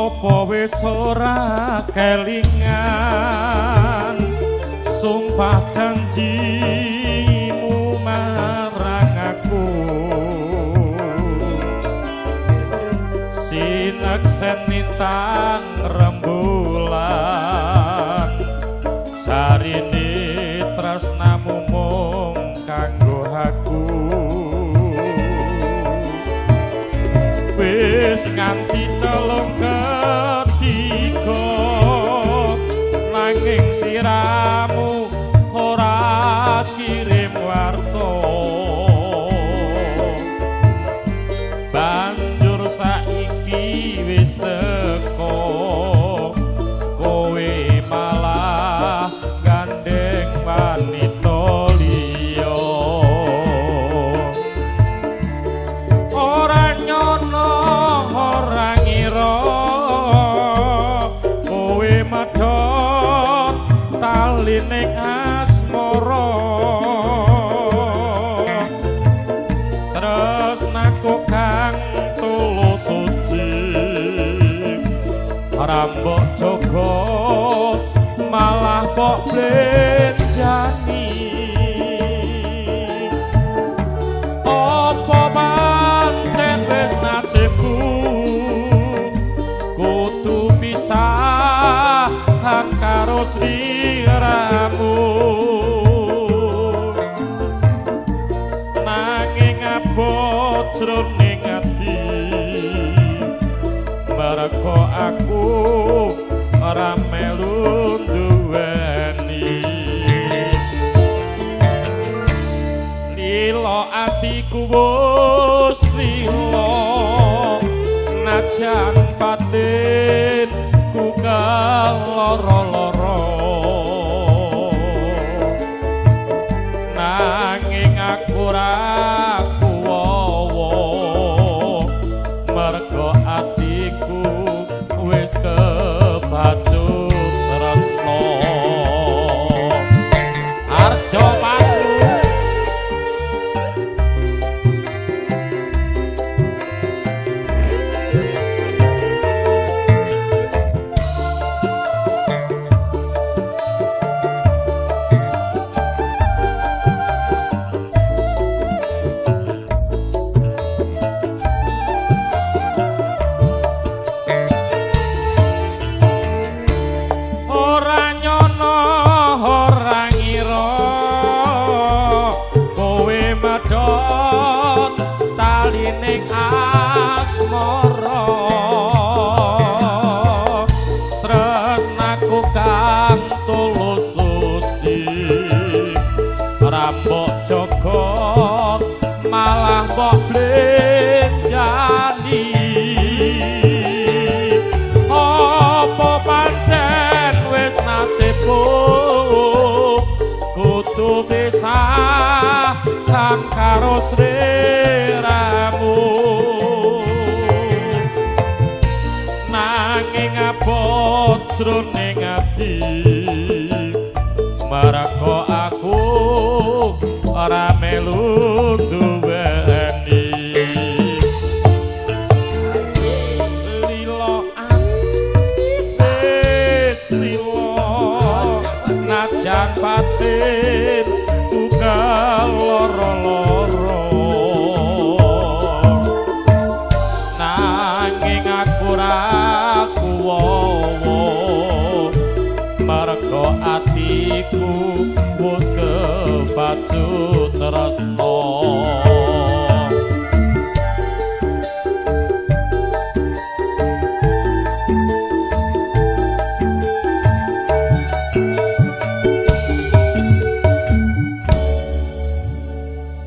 Apa wis ora kelingan sumpah janjimu marang aku, sineksen nintang rembulan, sarine tresnamu mung kanggo aku. Wis nganti telung ketiga nanging siramu ora kirim warta, banjur saiki wis teko kowe malah gandeng wanita liya. Ora nyono ora ngira kowe medhot taline asmara, tresnaku kang tulus suci rambok jaga malah kok blenjani. Apa pancen wis nasibku kudu pisahan karo sliramu, nanging abot jroning ati mergo aku ora melu duweni. Lilo atiku wis lilo najan batin ku keloro-loro, nanging aku ora kuwowo mergo atiku wis kebacut tresno. Arjo Paku. Ora nyono ora ngira kowe medhot taline asmara, tresnaku kang tulus suci rambok jaga malah mbok blenjani. Apa pancen wis nasibku kudu pisahan karo sliramu, nanging abot jroning